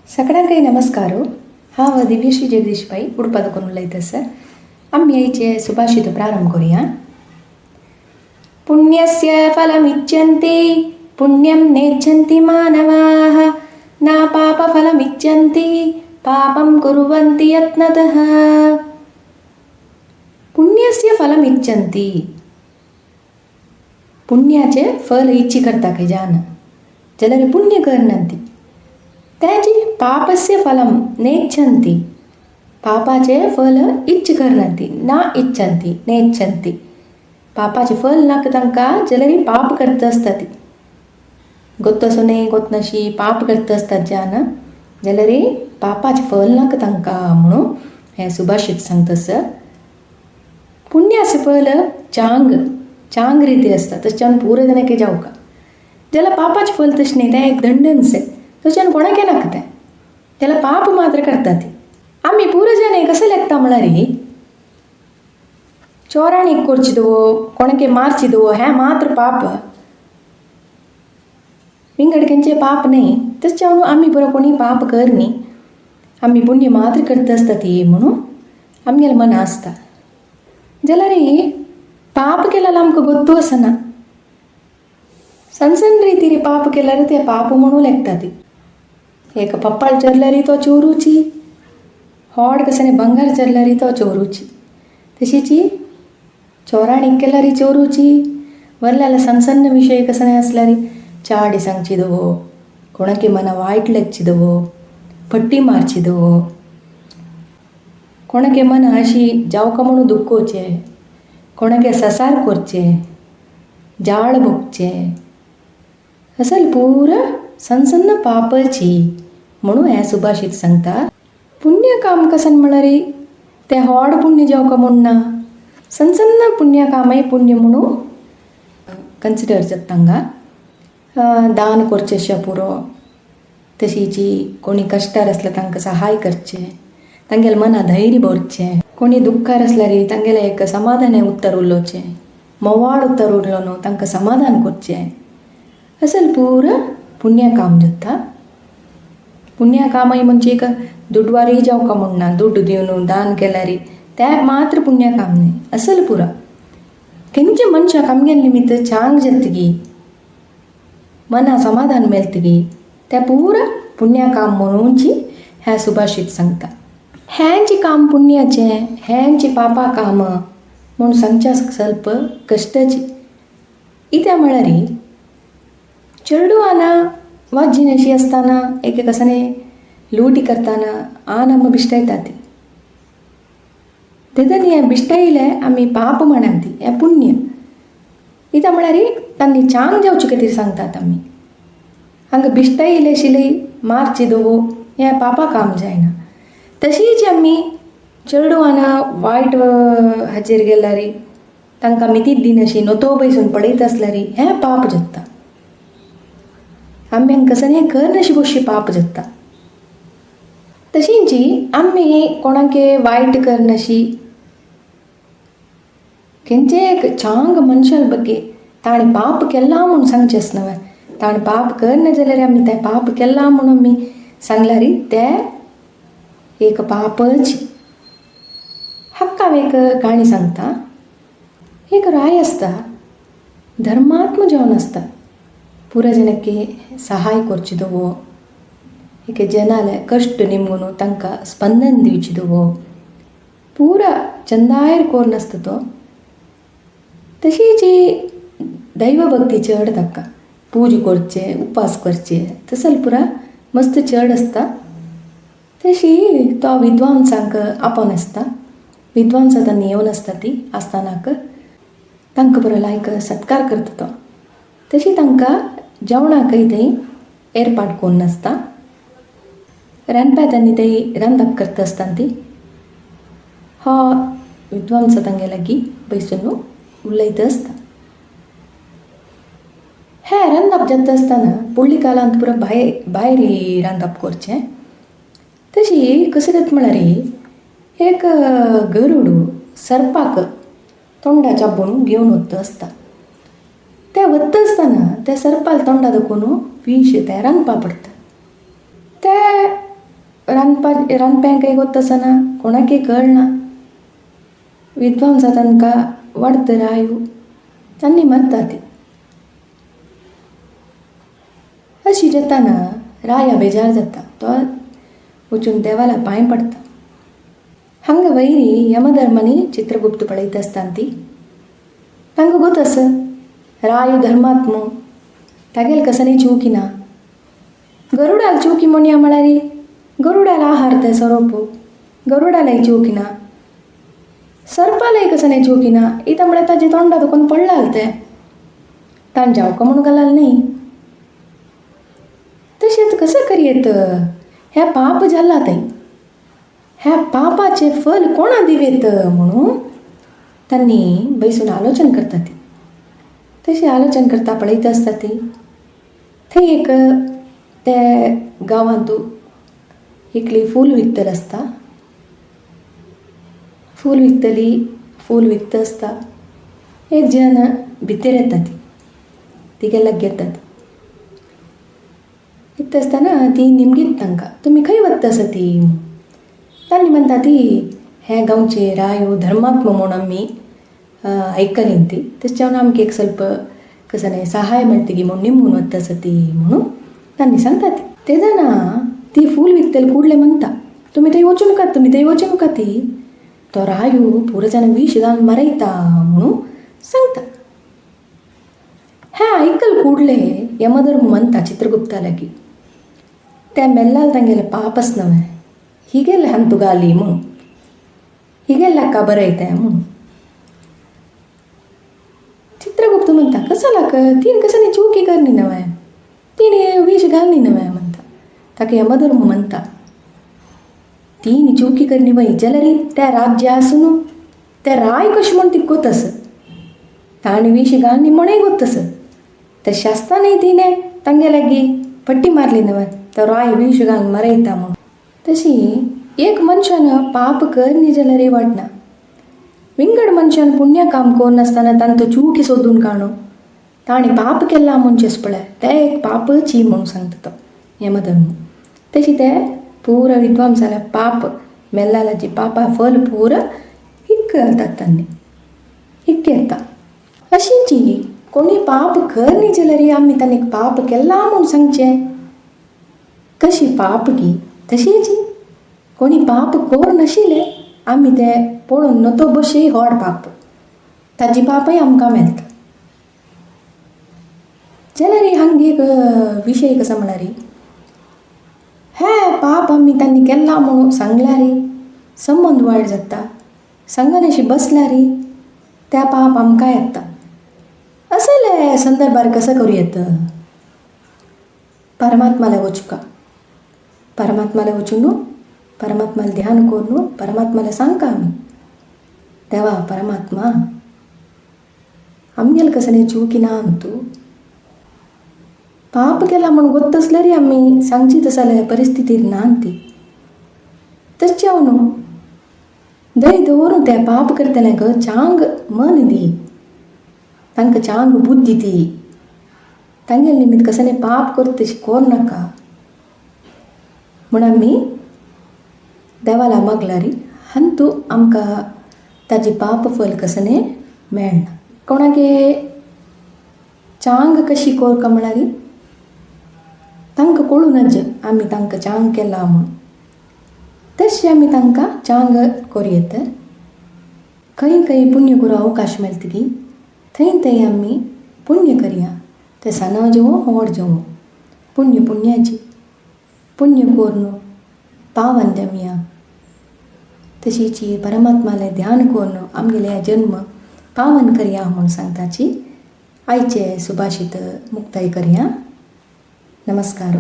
सगळ्यांकय नमस्कार. हांव दिव्यश्री जगदीश पै उडपा दुकून उलयता सर. आमी आयचे सुभाषित प्रारंभ करुया. पुण्यस्य फलमिच्छन्ति पुण्यं नेच्छन्ति मानवाः न पापफलमिच्छन्ति पापं कुर्वन्ति यत्नतः. पुण्यस्य फलमिच्छन्ति, पुण्याचे फल इच्छी करता काय जान जाल्यार पुण्य करनात त्याची पापस्य फलम नेच्छन्ति, पापाचे फल इच्छ करनात, ना इच्छन्ति नेच्छन्ति. पापाचे फल नाका तांकां जाल्यार पाप करता आसता ती गोत्तसो न्हय गोतनाशी पाप करता आसतात जान जाल्यार पापाचें फल नाका तांकां म्हणून हें सुभाषित सांगता सर. पुण्याचें फल चांग चांग रिती आसता, तशें पुरो जाणां जावका जाल्यार पापाचें फल तशें न्हय, तें एक दंडनसें तशें कोणाक नाका तें, त्याला पाप मात्र करता ती. आमी पुरो जाण कशें लेखता म्हळ्यार चोराणीक करची दवो कोणाक मारची दवो हें मात्र पाप, विंगड खंयचें पाप न्हय. तशें जावन आमी बरो कोणी पाप कर न्ही, आमी पुण्य मात्र करता आसता ती म्हणून आमगेलें मन आसता. जाल्यार पाप केल्यार आमकां गोत्तू आसना, सण सण रितीर पाप केल्यार ते पाप म्हणून लेखता ती. एक पप्पाळ चरल्यार तो चोरूची, होड कशें बंगार चरल्यार तो चोरूची, तशीची चोराणीक केल्यार चोरूची. वरल्यार सण सण विशय कशें आसल्यार चाडी सांगची दवो, कोणाकी मना वायट लेखची दवो, फट्टी मारची दवो, कोणाके मना अशी जावका म्हणून दुखोवचें, कोणाके ससार करचें, जाळ भोगचें, असल पुरा सण सण पापची म्हणून हें सुभाषित सांगता. पुण्य काम कसन म्हळ्यार तें होड पुण्य जावका म्हूण ना, सण सण पुण्य कामय पुण्य म्हणून कन्सिडर जाता तांकां. दान करचें पुरो, तशीची कोणी कश्टार आसल्यार तांकां सहाय करचें, तांगेले मना धैर्य भरचें, कोणी दुख्खार आसल्यार तांगेलें एक समाधान उत्तर उलोवचें, मोवाळ उत्तर उरलो न्हू तांकां समाधान करचें, असल पुरा पुण्य काम जाता. पुण्य कामय म्हणजे एक दुडवारय जावका म्हूण ना, दुड्ड दिवन दान केल्यार तें मात्र पुण्य काम न्हय, असल पुरा खंयच्या मनशाक आमगेले निमित्त चांग जातगी, मना समाधान मेळतगी, तें पुरा पुण्य काम म्हणूनची हें सुभाषित सांगता. हेंच काम पुण्याचें, हेंच पापा काम म्हूण सांगच्या स्वल्प कश्टाची. कित्याक म्हळ्यार चेडवाना वाजीन अशी आसतना एक एक आसने लुटी करतना आन आम बिश्टायता ती, तेदनी हें बिश्टायलें आमी पाप म्हणा ती, हें पुण्य. कित्याक म्हळ्यार तांणी चांग जावचे खातीर सांगतात आमी. हांगा बिश्टायले शिलय मारची दवो हें पापा काम जायना. तशीच आमी चेडवाना वायट हाचेर गेल्यार तांकां मितीत दिनाशी नतो बैसून पळयत आसल्यार हें पाप जाता. आमी हांकां कसलें करनाशी गोश्टी पाप जाता. तशींची आमी कोणाक वायट करनाशी खंयचे एक चांग मनशाल बगे ताणें पाप केलां म्हूण सांगचें आसना, ताणें पाप करना जाल्यार आमी तें पाप केलां म्हूण आमी सांगल्यार तें एक पापच. हाका हांव एक काणी सांगता. एक राय आसता, धर्मात्म जावन आसता, पुरा जनके सहाय करची दवो, एक जनाले कश्ट निमगून तांकां स्पंदन दिवची दवो, पुरा चंदायर कोरून आसता तो. तशीच दैवभक्ती चड ताका, पूजा करचें, उपास करचे, तसल पुरा मस्त चड आसता. तशी तो विद्वांसांक आपोवन आसता, विद्वांस आतां येवन आसता ती आसतानाक तांकां बरो लायक सत्कार करता तो. तशी तांकां जेवणाकय थंय एरपाट करून आसता, रांदप्या थंय रांदप करता आसतना ती हो विद्वांस तांगे लागीं बैसून उलयत आसता. हें रांदप जाता आसतना पुडली कालांत पुरो भायर भायर रांदप करचें. तशी कशें जाता म्हळ्यार एक गरुड सर्पाक तोंडा चाबून घेवन वता आसता. तें वता आसतना त्या सर्पाल तोंडा दाखोवन विश तें रांदपा पडटा. तें रांदपा रांदप्यांकय गोत्त आसना, कोणाकय कळना. विद्वांसा तांकां वाडत रायू तांणी मरता ती. अशी जाताना राया बेजार जाता, तो वचून देवाला पांय पडटा. हांगा वैरी यमधर्मांनी चित्रगुप्त पळयत आसता ती तांकां गोत आस रायू धर्मात्मो, तागेल कसनी चुकी ना. गरुडाल चुकी म्हणया म्हळ्यार गरुडाल आहार ते सोरोप, गरुडालय चुकी ना, सर्पालय कसं चुकी ना. इथं म्हळ्यार ताजे तोंडा दुखून पडलाल ते ताण जावका म्हणून घालाल न्ही. तशेंच कसं करयेत, ह्या पाप जाला थंय, ह्या पापाचें फल कोणा दिवेत म्हणून तांणी बैसून आलोचन करता ती. तशी आलोचन करता पळयत आसता ती. थंय एक ते गांवांत एकली फूल विकतली आसता, फूल विकतली, फूल विकता आसता. एक जन भितर येता ती तिगे लागीं येतात. विकता आसतना ती निमगीत तांकां, तुमी खंय वता आसा ती. तांणी म्हणटा ती हे गांवचे रायो धर्मात्म म्हूण आमी आयकली ती, तशें आमकां एक ಸ್ವಲ್ಪ कसं सहाय मेळटगी म्हूण निमगून वता आसा ती म्हणून तांणी सांगता ती. तेदना ती फूल विकतली कुडले म्हणटा, तुमी थंय वचूं नाकात, तुमी थंय वचूं नाकात ती, तो रायू पुरजान विश घालून मरयता म्हणून सांगता. हें आयकल कुडले यमधर्म म्हणटा चित्रगुप्ता लागीं, त्या मेल्लाल तांगेलें पाप आस नवें हिगेलें हांतू घाली म्हूण, हिगेले हाका बरयता म्हूण. चित्रगुप्त म्हणटा कसो लाक तीन कसं चुकी करनी नवें, तिणें विश घालनी नवें म्हणटा. ताका यमधर्म म्हणटा तीन चुकी करनी वय जाल्यार त्या राज्य आसून त्या राय कशें म्हूण ती गोत आस, ताणें विश घालनी म्हणूय गोत आस. त्या शास्त्रानय तिणें तांगे लागीं पट्टी मारली नवें, तो राय विश घालून मरयता म्हूण. तशी एक मनशान पाप करनी जाल्यार वाडना. विंगड मनशान पुण्य काम करनासतना तांचो चुकी सोदून काडू ताणें पाप केला म्हणचेच पळय तें एक पापची म्हणून सांगता तो यमधर्म. तशी ते पुरा विद्वांसाल्या पाप मेल्लाची पापा फल पुरा हिक्क घालतात तांणी, हिक्क येता. अशीची कोणी पाप करनी जाल्यार आमी तांणी पाप केला म्हूण सांगचें, कशी पाप गी तशीच कोणी पाप कोर नाशिल्ले आमी ते पळोवन नतो बशी व्हड पाप, ताजी पापय आमकां मेळटा. जाल्यार हांगा एक विशय कसो म्हळ्यार हे पाप आमी तांणी केला म्हणून सांगल्यार संबंद वायट जाता, सांगनाशी बसल्यार त्या पाप आमकां येता. असले संदर्भार कसं करूं येता, परमात्माला वचुका, परमात्माला वचून परमात्माला ध्यान करून परमात्माला सांगका आमी, देवा परमात्मा आमगेले कसं चुकी ना तूं पाप केला म्हूण गोत्त आसल्यार आमी सांगची तसल्या परिस्थितीर ना ती. तशें हांव न्हू दय दवरून ते पाप करतल्यांक चांग मन दी, तांकां चांग बुद्धी दी, तांगेले निमित्त कसलें पाप करता तशें कोर नाका म्हूण आमी देवाला मागल्यार हांतू आमकां ताजी पाप फल कसलें मेळना. कोणागे चांग कशी कोरका म्हळ्यार तांकां कळूं नज आमी तांकां चांग केला म्हूण, तशें आमी तांकां चांग कोरयेत. खंय खंय पुण्य करूं अवकाश मेळटगी थंय थंय आमी पुण्य करया, ते सान जेवो व्हड जेवो पुण्य पुण्याची पुण्य करून पावन जमया. तशीची परमात्मालें ध्यान करून आमगेलें जन्म पावन करया म्हूण सांगताची आयचे सुभाषित मुक्ताय करया. नमस्कार.